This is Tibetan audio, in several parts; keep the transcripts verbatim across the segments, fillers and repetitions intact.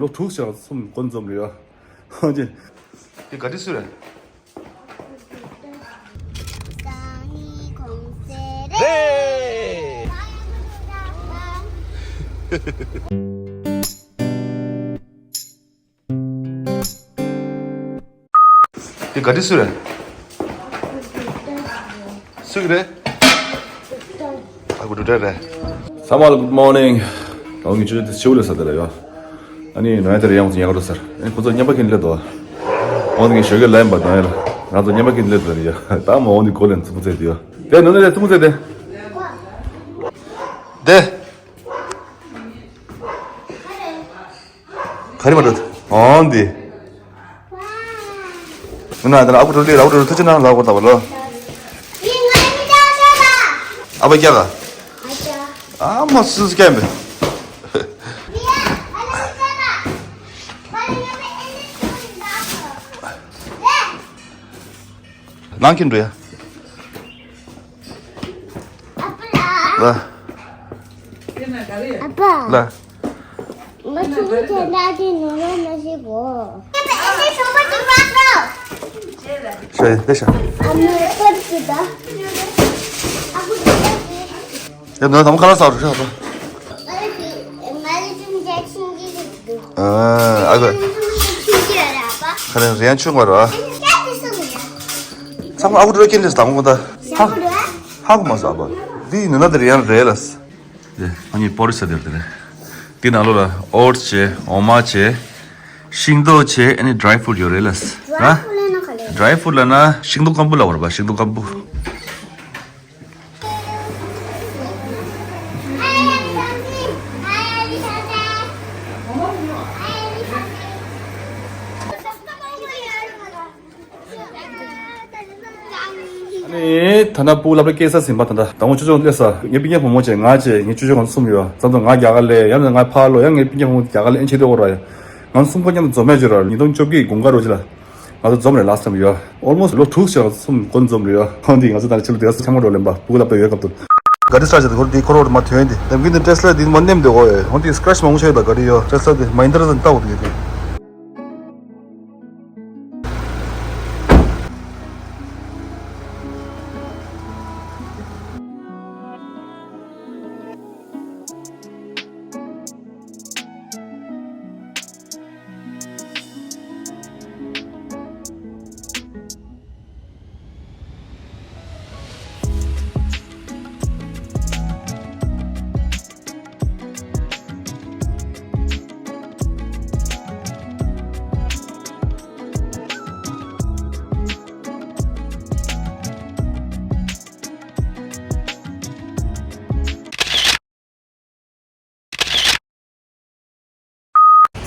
ལོ་དྲུག་ཞིག་ལ་གསུམ་འགོ་འཛོམས་རེད་ཡ། ཧོ་ཅེ། དེ་ག་དུས་སུ་རེད། རེད། དེ་ག་དུས་སུ་རེད། སུ་གི་རེད། ཨ་ཁུ་འགྲོ་གྲབས་རེད། ཚང་མ་ལ་good morning། ད་ངས་ཆུ་ཚོད་དེ་ཆེ་བོ་ལས་ས་དེ་ལ་ཡོད། ཨ་ནི་ནང་ཡ་དེར་ཡང་ཉལ་ག་འགྲོ་ཟེར། ཨ་ནི་ཁོ་ཚོ་རྔན་པ་ཁྱེར་སླེབས་འདུག་འོ་དེ་ངས་ཞོགས་ཀས་ལབ་ཡིན་པ་ནང་ཡ་ལ། ང་ཚོ་རྔན་པ་ཁྱེར་སླེབས་འདུག་ཡ། ད་མ་འོ་ནི་གོ་ལེན་རྩུབ་པོ་བཙལ་དེ་ཡོད། དེ་ནོ་ནི་རེད་རྩུབ་པོ་བཙལ་དེ། དེ། ག་རེ་མ་འགྲོ། འོང་འདི། མི་ན་དེ་ལ་ཨ་ཁུ་འགྲོ་ལི་ལ་ཨ་ཁུ་འགྲོ་ཐུག་ཅི་ན་ལ་གོ་ད་བ་ལོ། ཨ་བ་རྒྱ་ག་ཨ་མ་སུ་སུ་སྐྱམ་པས། ནང་གི་འགྲོ་ཡ། ལ། ཨ་ཕ། ལ། ང་ཆུང་ཆུང་ན་དེ་ནོར་ལ་ན་ཞིག་གོ། ཤ་ཡི་ལེ་ཤ། ཨ་མ་པར་ཅི་ད། ཨ་ཁུ་ད། ཡ་ནོར་དམ་ཁ་ལ་ས་རུ་ཤ་ཨ་ཕ། ང་ལ་ཅུང་ཅག་ཤིང་གི་ཞིག་འདུག་ཨ་ཨ་ག་ཁ་ནས་རིན་ཆུང་བ་ར། ཚང་མ་ཨ་ཁུ་འགྲོ་ཀྱིན་རེད་དང་པོ་ད། ཧ་གོ་མ་སོང་ཨ་ཕ། འདི་ནི་ན་དེ་རིན་རེད་ལ། དེ་ཨ་ནི་པོ་རི་ས་དེར་དེ་རེད། དེ་ནང་ལོགས་ལ་ཨོ་ཊི་བྱས་འོ་མ་བྱས། ཤིང་ཏོག་བྱས་ཨ་ནི་ཌི་རའི་ཕུ་རུཊ་ཡོད་རེད་ལ། ཌི་རའི་ཕུ་རུཊ་ལབ་ན་ག་རེ། ཌི་རའི་ཕུ་རུཊ་ལབ་ན་ཤིང་ཏོག་སྐམ་པོ་ལབ་པ་རེད་པ། ཤིང་ཏོག་སྐམ་པོ། ཨ་ནི་ད་ལྟ་སྤུ་གུ་སློབ་གྲྭ་སྐྱེལ་ས་ཟིན་པ་ད་ལྟ་དང་པོ་ཆུང་ཆུང་སླེབས་ས་ངའི་སྤུན་ཀྱག་བུ་མོ་བྱས་ང་བྱས་ངའི་ཆུང་ཆུང་ང་ཚོ་གསུམ་ཡོད། མཚམས་མཚམས་ང་རྒྱ་གར་སླེབས་ཡང་ན་ང་ཕར་ལོག་ཡང་ངའི་སྤུན་ཀྱག་བུ་མོ་རྒྱ་གར་སླེབས་ཨེ་ཆེ་དུས་འོ་ར་ཡ། ང་ཚོ་གསུམ་ཀ་མཉམ་དུ་འཛོམས་ཡ་ཅིག་ར་ཉིས་སྟོང་བཅོ་བརྒྱད་དགུན་ཁ་རོ་ཅིག་ལ་ང་ཚོ་འཛོམས་རེད་ལ་བསམ་ཡོད། ཨོལ་མོ་སི་ཊི་ལོ་དྲུག་ཞིག་ལ་གསུམ་འགོ་འཛོམས་རེད་ཡ། ཧོ་འདི་ང་ཚོ་ད་ནི་ཕྱི་ལོགས་དེ་ཚང་མ་འགྲོ་ལེན་པ་སྤུ་གུ་སློབ་གྲྭ་ཡོད་སྐབས་དུ། ག་རེ་ས་ཆ་དེ་ཁོར་དེ་ཁོ་རོག་མ་ཐོན་དེ་དམ་གི་འདི་ཊེ་སི་ལ་འདི་མ་ནེམ་དེ་འོ་ཡ། ཧོ་འདི་སི་ཀེ་རེ་ཆི་མང་པོ་ཆགས་ཡོད་ད་ག་རེ་ཡོད། ཊེ་སི་ལ་འདི་མ་ཧིན་ཌི་ར་ཙམ་ལྟ་འོ་དེ་ག་རེ།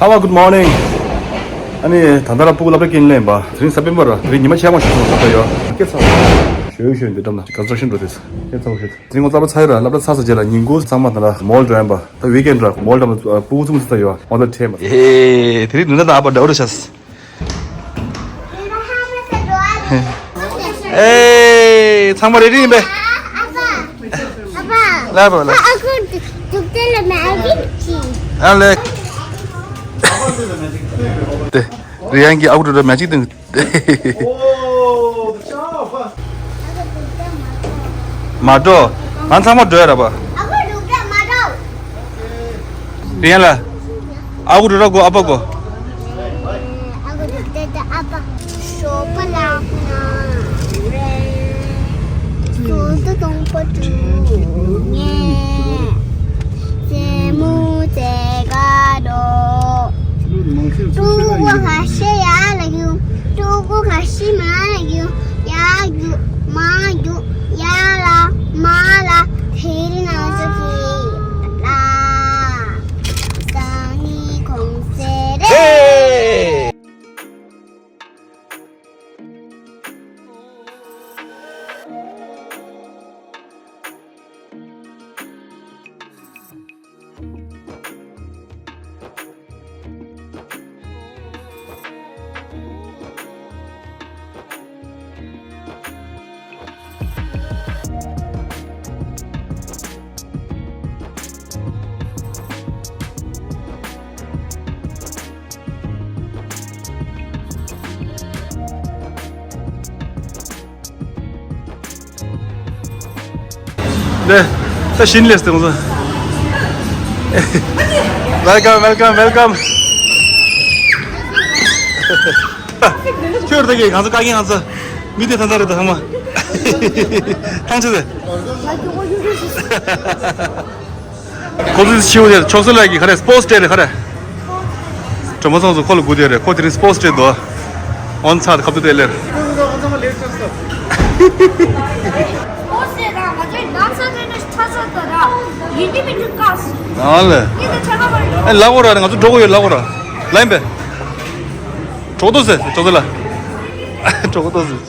ཚང་མ་good morning། ཨ་ནི་ད་ལྟ་ར་སྤུ་གུ་སློབ་གྲྭ་སྐྱེལ་ལེན་པ་དེ་རིང་གཟའ་སྤེན་པ་ར། དེ་རིང་ཉི་མ་ཆེ་མ་ཞིག་སོང་ད་ལྟ་ཡོད། སྐད་ཚ་བ་ཞོ་ཡོད་ཞོ་ཡོད་འདི་འགྲམ་ན་ཀོན་སི་ཊྲག་ཤན་འགྲོ་དེས་སྐད་ཚ་བ་ཞོ། དེ་རིང་ངོ་ཚ་བ་ཚ་ཡོད་ར། སློབ་གྲྭ་ཚ་ས་རྗེས་ལ་ཉིན་གུང་ཚང་མ་ད་ལྟ་མོལ་འགྲོ་ཡིན་པ། ད་ཝིག་ཨེན་ཌི་ར་མོལ་འགྲོ་ཡིན་པ་སྤུ་གུ་ཚོ་ཚ་ཡོད་ཨོ་ད་ཁྲེ་མ། ཨེ་དེ་རིང་ནུ་ན་ད་ཨ་པ་འདྲ་བོ་ར་ཤ། ཨེ། ཚང་མ་རེ་ཌི་ཡིན་པས། ལ་བ་ལ། ཨ་ལེ། དེ། རི་ཡན་གྱི་ཨ་ཁུ་འགྲོ་མ་ཅིག་དང་། མ་འགྲོ། ང་ཚང་མ་འགྲོ་ཡ་ར་བ། རི་ཡན་ལ། ཨ་ཁུ་འགྲོ་ར་གོ་ཨ་པ་གོ། ད་ཤིན་ལེས་ཏེ་ང་ཚོ། Welcome, welcome, welcome. ཁྱོད་ད་གི་ང་ཚོ་བཀའ་རྒྱ་ང་ཚོ་མི་དེ་ད་ད་རེད་ད་ཧ་མ། ཐང་ཆད་དེ། ཁོ་ཚོའི་ཤིའུ་དེར་ཆོག་སེ་ལ་གི་ཁ་རེ་སྤོར་ཊི་ཌེ་རེད་ཁ་རེ། གྲོ་མོ་ཚང་ཚོ་ཁོ་ལ་སྒུག་དེ་རེད། ཁོ་དེ་རིང་སྤོར་ཊི་ཌེ་འདུག་ཨོན་ཚར་ཁབ་ཏུ་དེ་ལེར། སྤོར་ཊི་ཌེ་དང་ང་ཚོའི་ལམ་སང་ཚོའི་ནི་ཁྲ་ཚ་དོ་ར་ཡིན་གྱི་མི་འདུག་ག་ཨ་ལེ། ངས་ད་ཆ་ག་བར་ཨེ་ལ་གོ་ར་ང་ཚོ་འགྲོ་གོ་ཡོད་ལ་གོ་ར། ལ་ཡིན་པས། གྲོགས་ཏོ་ཟེར་གྲོགས་ཏོ་ལ། གྲོགས་ཏོ་ཟེར།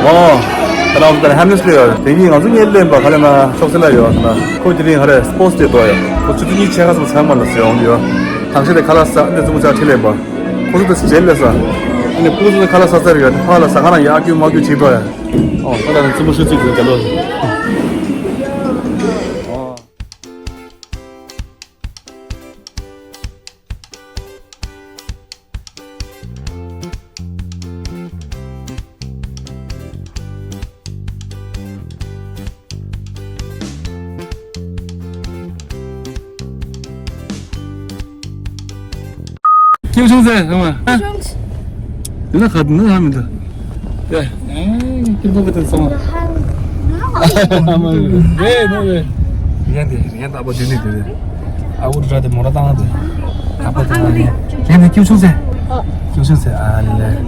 ཨོ། ད་རང་ཚོ་ད་ཧེམ་ལེས་ལ་ཡོད། དེ་གཉིས་ང་ཚོ་གཉིས་ལེན་པ་ག་ལེ་ན་ཤོག་སེ་ལ་ཡོད་ན། ཁོ་དེ་རིང་ཧ་རེ་སྤོར་ཊི་ཌེ་དོ་ཡོད། ཁོ་ཆུ་ཚོད་གཉིས་ཆེ་ཁ་སོང་ཚང་མ་ལ་སེ་ཡོང་ཡོད། ཐང་ཤེ་དེ་ཁ་ལག་ཟ་འདི་ཙུམ་ཆ་ཁྲི་ལེན་པ། ཁོ་ཚོ་དེ་རྗེས་ལས་ས། ཨ་ནི་ཁོ་ཚོ་ཁ་ལག་ཟ་ཟེར་ཡོད། ཕ་ལ་ཟ་ཁ་ན་ཡ་ཨ་ཀྱུ་མ་ཀྱུ་བྱེད་དོ་ཡ། ཨོ་ད་ལ་ཙུམ་ཤུ་ཚིག་ཙུམ་ག་ལོ། ཁྱེད་ཆུང་ཚེ་ཧ་མ། ཆུང་ཚེ། འདི་ན་ཁ་འདི་ན་ཧ་མི་འདུག་ཡ། ཨེ་ཁྱེད་པོ་གི་དེ་སོང་། རེད་ནོ་རེད། རེད་འདི་རེད་ད་པོ་འདི་ནི་འདི་རེད། ཨ་འུ་ར་དེ་མོ་ར་བཏང་དེ། ཨ་པ་དེ་ན་ནི། རེད་འདི་ཁྱེད་ཆུང་ཚེ། ཁྱེད་ཆུང་ཚེ་ཨ་ལེ།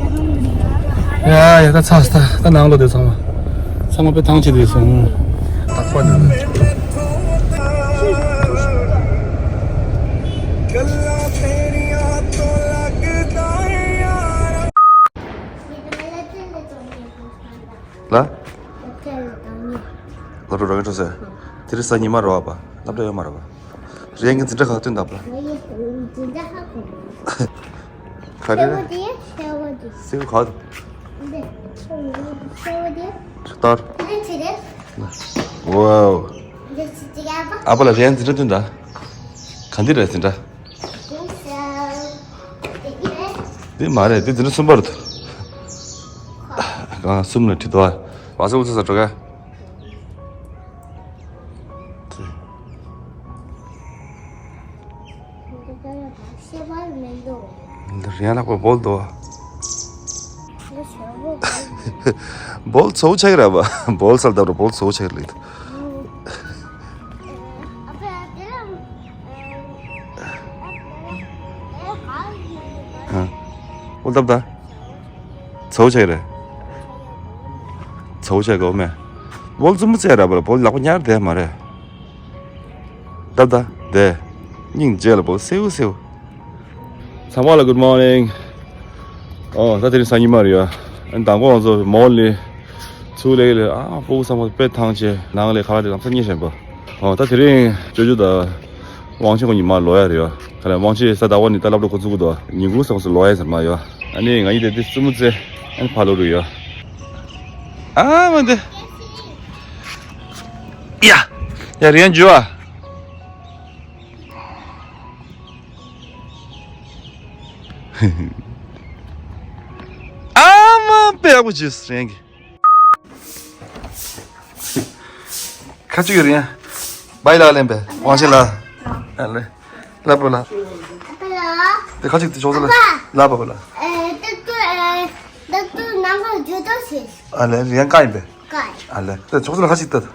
ཡ་ཡ་ད་ཚ་ད་ད་ནང་ལོ་དེ་ཚང་མ། ཚང་མ་པེ་ཐང་ཆད་དེ་སོང་། དག་པ་འདི་ནི། ལ། ལ་རོ་རོ་ངན་ཁྲོ་ཟེར། དེ་རིང་གཟའ་ཉི་མ་རེད་པ། སློབ་གྲྭ་ཡོད་མ་རེད་པ། རེད་ངས་འཛིན་གྲྭ་ཁག་སྟོན་དང་པ། ག་རེ་རེད། སེའུ་ག་ལྟར། ཝའོ། ཨ་ཕ་ལ་རེད་འཛིན་གྲྭ་སྟོན་དང་། ག་འདི་རེད་འཛིན་གྲྭ། འདི་མ་རེད་འདི་འཛིན་གྲྭ་གསུམ་པ་རེད། གང་གསུམ་ལ་ཁྲིད་དོ། བ་ས་འུ་ཚ་ས་འགྲོ་ག་འདི་རེད་ལགས་པ་བོལ་དོ། བོལ་ཚོ་ཆག་ར་བ་བོལ་སལ་ད་རོ་བོལ་ཚོ་ཆག་ལེ། ཨོ་ལྟབ་ད། ཚའུ་ཆག་རེད། ཚའུ་ཆག་གོ་མེ། བོལ་ཙུམ་བུ་ཙེ་ར་བ་ལ་བོལ་ལག་པ་ཉར་བསྡད་མ་རེད། ལྟབ་ད་བསྡད། སྙིང་རྗེ་ལ་བོལ་སེའུ་སེའུ། ཚང་མ་ལ་good morning། ཨོ་ད་དེ་རིང་གཟའ་ཉི་མ་རེད་ཡ། ཨ་ནི་དང་པོ་ང་ཚོ་མོལ་ལི། ཚུར་ལེགས་ལེ་ཨ་ཕྲུ་གུ་ཚང་མ་དཔེ་ཐང་ཆད་ནང་ལས་ཁ་ལག་དེ་ལམ་སང་རྙེད་བཞིན་པ། ཨོ་ད་དེ་རིང་ཅོ་ཅོ་ད། དབང་ཆེན་ཁོ་ཉི་མ་ལོ་ཡ་རེད་ཡ། ག་ལ་དབང་ཆེན་ས་ཟླ་བ་ནི་ད་སློབ་གྲྭ་འགོ་ཚུགས་གི་འདུག་ཉིན་གུང་སང་སུ་ལོ་ཡ་ཟེར་མ་ཡ། ཨ་ནི་ང་ཡི་དེ་དེ་བཙུན་མོ་ཙེ་ཨ་ནི་ཕ་ལོ་རུ་ཡ། ཨ་མ་འདི། ཡ། ཡ་རེན་ཇུ་ཨ། ཨ་མ་པེ་ཨ་བུ་ཇིས་རེན་གི། ཁ་ཅིག་ཡོད་རེད། བའི་ལགས་ལེན་པས་དབང་ཆེན་ལགས། ཨ་ལེ། ལབ་པ་ལ། དེ་ཁ་ཅིག་དེ་ཆོག་ཚ་ལ། ལབ་པ་ལ། ཨ་ལེ་རེད་ཡང་བཀའ་ཡིན་པས། ཨ་ལེ་དེ་ཆོག་ཚ་ལ་ཁ་ཅིག་ལྟ།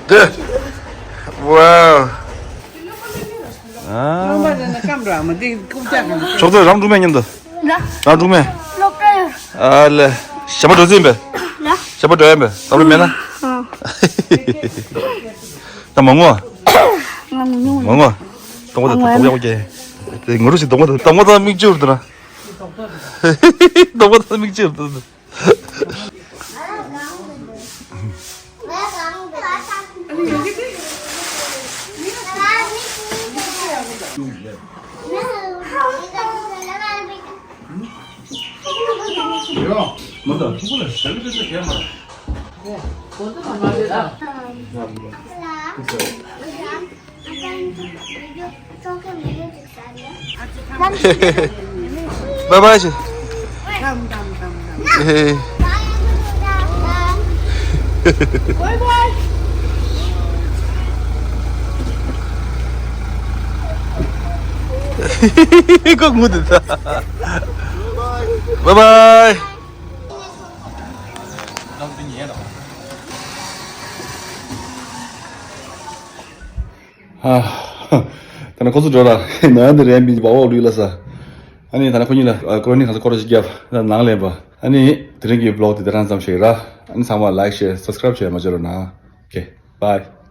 དེ། ཝའོ། རང་པ་རེ་ན་སྐམ་ར་མ་དེ་རྐུབ་བཀྱག་གི། ཆོག་ཚོད་རང་འགྲོ་མེད་མཉམ་དུ། ལ། རང་འགྲོ་མེད། སློབ་གྲྭ་ཡོད། ཨ་ལེ། ཞབས་པ་འགྲོ་རྩིས་ཡིན་པས། ལ། ཞབས་པ་འགྲོ་ཡིན་པས་ད་རུང་མེད་ན། ཨ། ད་མ་ངུ། མང་ངོ་། གདོང་པ་དང་གདོང་ཡག་པོ་སྐྱེ། དེ་ངུ་རུ་ཞིག་གདོང་པ་དང་གདོང་པ་དང་མིག་ཆུ་རུ་དུ་ན། གདོང་པ་དང་མིག་ཆུ་རུ་དུ་ན། Bye bye. Kok muda. Bye bye. ད་ནི་ཁོ་ཚོ་འགྲོ་ར། ནང་དུ་རན་པའི་བ་འོག་ལུས་ལ་ས། ཨ་ནི་ད་ནི་ཁོ་གཉིས་ལ་ཀོ་རོ་ནི་གང་ས་ཀོ་རོ་ཞིག་བརྒྱབ་ནང་ལེན་པ། ཨ་ནི་དེ་རིང་གི་བི་ལོག་དེ་དེ་རང་ཙམ་ཞིག་ར། ཨ་ནི་ཚང་མ་ལའིག་ཤེར་སབ་སི་ཀ་རའིབ་བྱས་མ་བརྗེད་རོགས་གནང་། ཨོ་ཁེ། བའི།